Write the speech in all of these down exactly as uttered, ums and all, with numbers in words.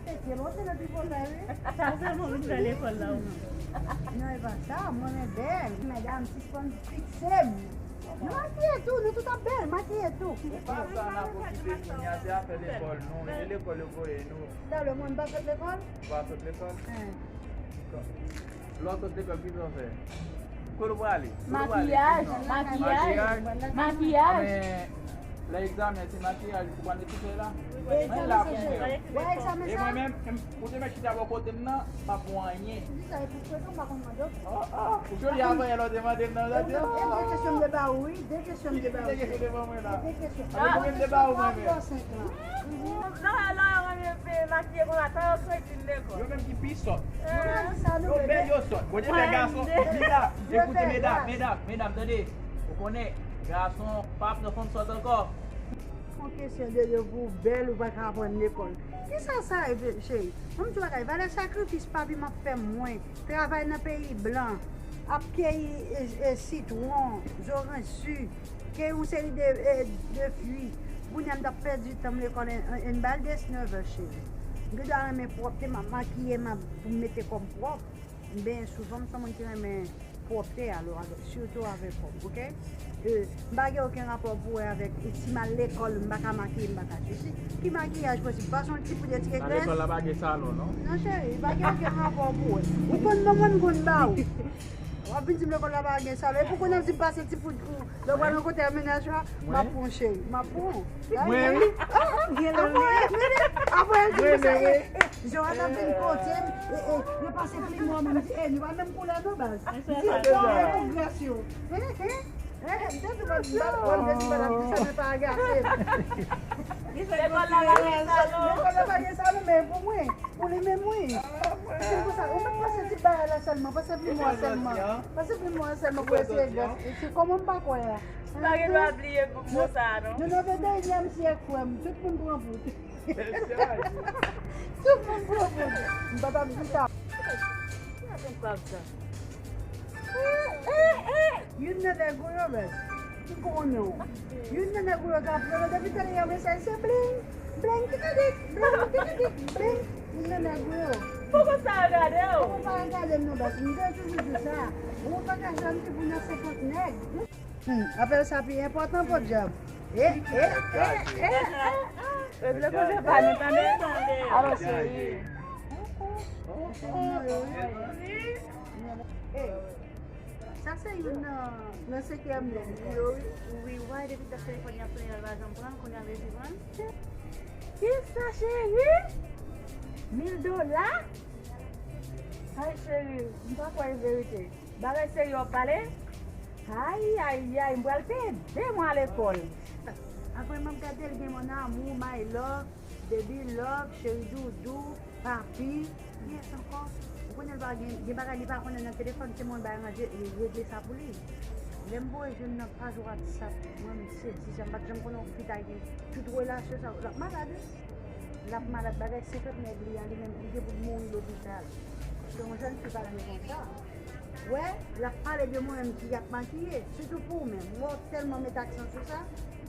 Teke lontan nan tripotay, wi. Sa sèlman vin fè lekòl la, ou. Non, e pa sa, mwen renmen bèl. Medam, sispann fikse m. Nou makiye tou, nou tout ap bèl, makiye tou. Se pa sa n ap okipe kounye a, se afè lekòl nou. Se lekòl yo voye nou. Talè, mwen, m pa sot lekòl? Ou pa sot lekòl? Lè w sot lekòl, ki sa w fè? Kote w prale? Kote w prale? Makiyaj, makiyaj, makiyaj. Men, lè egzamen, se makiyaj ou pral netouche la? Men la pou mwen. E mwen menm, ou te mèt chita bò kote m nan, m ap bon anyen. Ou jodi a avan yè lè w te mande m nan, w ta di, de kesyon m te ba ou, wi, de kesyon m te ba ou. De kesyon te ba mwen la. De kesyon. Mwen menm te ba ou mwen menm. Nan lè yo renmen makiye konsa, tan yo sot vin lekòl. Yo menm ki pi sòt. Yo bèl, yo sòt. Bon, te fè gason. Medam, ekoute, medam, medam, medam, tande. Ou konnen, gason pa pran fanm sòt ankò. Yon kesyon de, de pou bèl, ou pa ka aprann lekòl. Kisa sa ye, cheri? Ban m di w bagay, valè sakrifis papi m ap fè mwen, travay nan peyi blan, ap keyi, e, e, sitwon, zoranj si, keyi yon seri de, e, de fwi. Kounye a m t ap pèdi tan m lekòl, en, en, en bal disnèf è, cheri. M te dwe renmen pwòpte, m ap makiye, m ap, pou m mete kò m pwòp. M benyen souvan, m se yon moun ki renmen pwòpte, alò, avèk, sitou avèk kò m, oke? E, m pa gen okenn rapò pou wè avèk, e, si m al lekòl, m pa ka makiye, m pa ka sesi. Ki makiyaj posib? Pase yon ti poud etire grès. Lekòl la pa gen salon, non? Non, cheri, pa gen okenn rapò pou wè. Ou konn ban mwen, m konn ba ou. W ap vin di m lekòl la pa gen salon. E pou kounye a m di m pase ti poud pou lè w pral rankontre ak mennaj la, m ap pran w, cheri. M ap pran w. Mwen, wi. Apre, apre, l di m sa, e, e, Joanna vin kote m, e, e, yo pase plim mwen, m di, e, nou pa menm koulè non, baz. M di, bon, e pou grès yo. He, he. He, he, m te di, mwen, m pa, mwen, m te di, mwen, ap di sa, men pa agase m. Lekòl la pa gen salon. Lekòl la pa gen salon, men pou mwen. Pou li menm, wi. Se konsa, ou mèt pase ti bagay la sèlman, pase plim mwen sèlman. Pase plim mwen sèlman pou eseye gras. E se kòman m pa kwè a? M pa gen dwa bliye mo sa a, non. Nou nan venteyinyèm syèk, frè m. Tout moun pran poud. Tout moun pran poud. M pa t ap di sa. Ki rakonte pap sa? Youn nan nèg ou yo, bèl, ki konnen w. Youn nan nèg ou yo k ap rele depi talè y ap mesaj se bling, bling, tikitik, bling, tikitik, bling. Youn nan nèg ou yo. Poko sa regade w. Poko pa regade m non, bèl. M te toujou di sa. Ou pa ka janm di pou nan senkant nèg. Hmm, apèl sa pi enpòtan, podyab. E, e, e, e. Regle koze pa nou tande. Alo, cheri. Sa se youn nan, nan senkèm nèg li yo, wi. Wi, wè, depi dat telefòn y ap plen, l pa janm pran l, kounye a l resi pran l. Kisa, cheri? Mil dola? Ay, cheri, m pa kwè e verite. Bagay serye w ap pale? Ay, ay, ay, m pral pede mwen al lekòl. Apre m ap gade l gen mon amour, my love, baby love, cheri doudou, papi. Kiyès ankò? Ou konnen l pa gen, gen bagay li pa konnen nan telefòn, se mwen l bay ranje, li regle sa pou li. Lè m voye jwenn nan paj WhatsApp, mwen m sezi, sa m pa t janm konnen yon fi ta gen tout relasyon sa, l ap malad, wi. L ap malad, bagay senkant nèg li a, li menm, li gen pou l mouri lopital. Paske yon jèn fi pa dwe konsa. Wè, l ap pale de mwen menm ki ap makiye, sitou pou ou menm. Wè, w tèlman met aksan sou sa,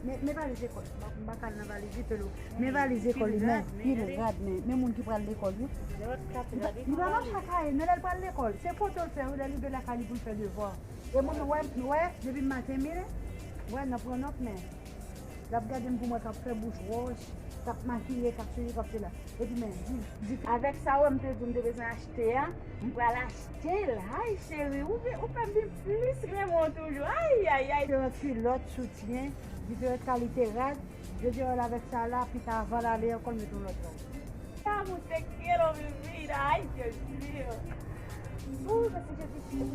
men, men valiz lekòl. M pa, m pa ka al nan valiz li, Pelo. Men valiz lekòl li, men, pil rad, men, men moun ki pral lekòl, wi. Li pa, li pa mache ak ayen, men lè l pral lekòl, se foto l fè, wi, lè l rive lakay li pou l fè devwa. E mwen, wè, wè, depi maten, m vini, wè, nan pran nòt, men. L ap gade m pou mwen k ap fè bouch wòch, k ap makiye, k ap sezi, k ap sela. Epi men, di, di. Avèk sa w wè m te di w m te bezwen achte a, m pral achte l. Ay, cheri, ou, ou fè m vin plis renmen w toujou. Ay, ay, ay. Diferan kilòt, soutyen, diferan kalite rad. Jodi a, w avèk sa la, pita avan l ale ankò, l met yon lòt rad. Estamos, te quiero, mi vida. Ay, Dios mío. Uy, paske Jezi, m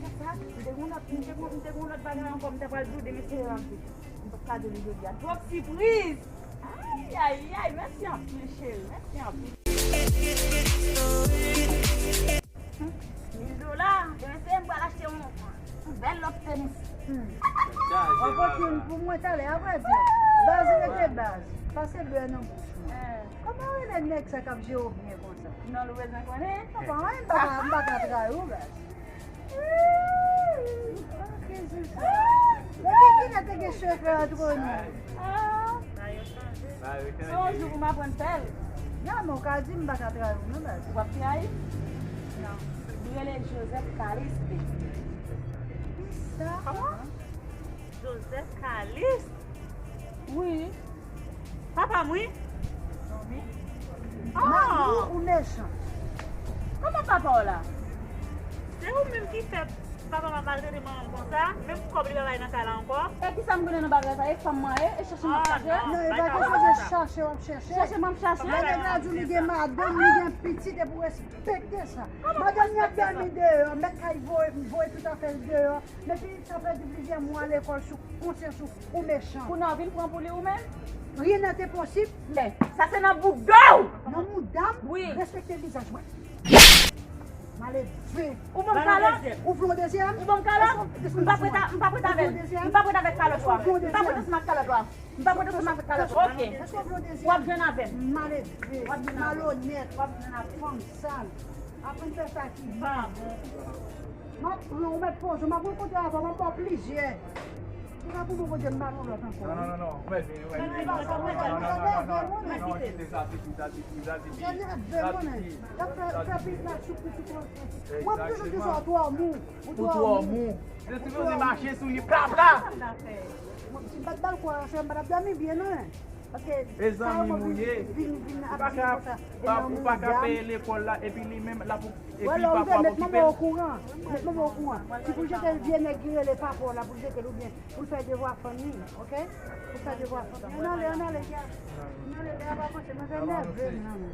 te gon lòt, m te gon, m te gon lòt bagay ankò, m te pral di w demen se anpil. M pa ka di w li jodi a. Twòp sipriz! Ay, ay, ay, mèsi anpil, cheri, mèsi anpil. Mil dola, demen se m pral achte yon, yon bèl lòt tenis. Hmm. Anpòt youn pou mwen talè, apre di. Baz rete baz. Pase bè nan bouch mwen. Kòman w rele nèg sa k ap jere w byen konsa? Non, nou bezwen konnen. Papa, mwen, m pa ka, m pa ka trayi w, baz. Depi kilè te gen sekrè antre nou? Se yon jou pou m aprann fè l. Non, men w ka di m pa ka trayi w, non, baz. W ap trayi? Non. Li rele Joseph Calixte. Kisa? Kòman? Joseph Calixte? Wi. Papa m, wi. Mari w ou mechan? Kòman papa w la? Se ou menm ki fè papa m ap maltrete manman m konsa, menm kòb li pa bay nan kay la ankò. E kisa m konnen nan bagay sa? E fanm mwen ye, e chache m ap chache. Non, e pa kesyon de chache w ap chèche. Chache m ap chache. Lè nèg la di w li gen madanm, li gen pitit, epi w respekte sa. Madanm li ap dòmi deyò, mèt kay voye, voye tout afè l deyò. Epi sa fè plizyè mwa lekòl sou konsyans ou, ou mechan. Kounye a w vin pran pou li ou menm? Rien n'est impossible. Men, sa se nan bouda w! Nan mouda m? Wi. Respekte vizaj mwen. Malelve. Ou ban m kalòt? Ou vle yon dezyèm? Ou ban m kalòt? M pa prèt a, m pa prèt avè l. M pa prèt avèk kalòt ou a. M pa prèt ansanm ak kalòt ou a. M pa prèt ansanm avèk kalòt ou a. Ok. Èske w vle yon dezyèm? W ap jwenn avè m. Malelve. W ap jwenn avè m. Malonèt. W ap jwenn avè m. Fanm sal. Aprann fè sa ki bon. M ap pran, ou mèt poze, m ap rankontre avè w, m ap ba w plizyè. Pou sa pou mwen poze m pa nan lòt ankò. Non, non, non, non. Ou mèt vini, ou mèt vini. Non, non, non, non, non, non, non, kite sa, se fini, sa se fini, sa se fini. Sa se fini. Sa se fini. Mwen toujou di sa, ou twò mou. Ou twò mou. Ou twò mou. Se sipoze mache sou li, pla, pla. Si m pa t ba l kou a, se m pa t ap dòmi byen, non. Paske mezanmi, nou ye. Vin, vin ap di konsa. Ou pa ka peye lekòl la, epi li menm, l ap, epi papa w ap okipe l. Mèt manman okouran. Mèt manman okouran. Si pou l jete vye nèg ki rele papa w la, pou l jete l oubyen pou l fè devwa fanmi, ok? Pou l fè devwa fanmi. Ann ale, ann ale, gad. Ann ale, lè a pa panse, mwen fè nève m nan men.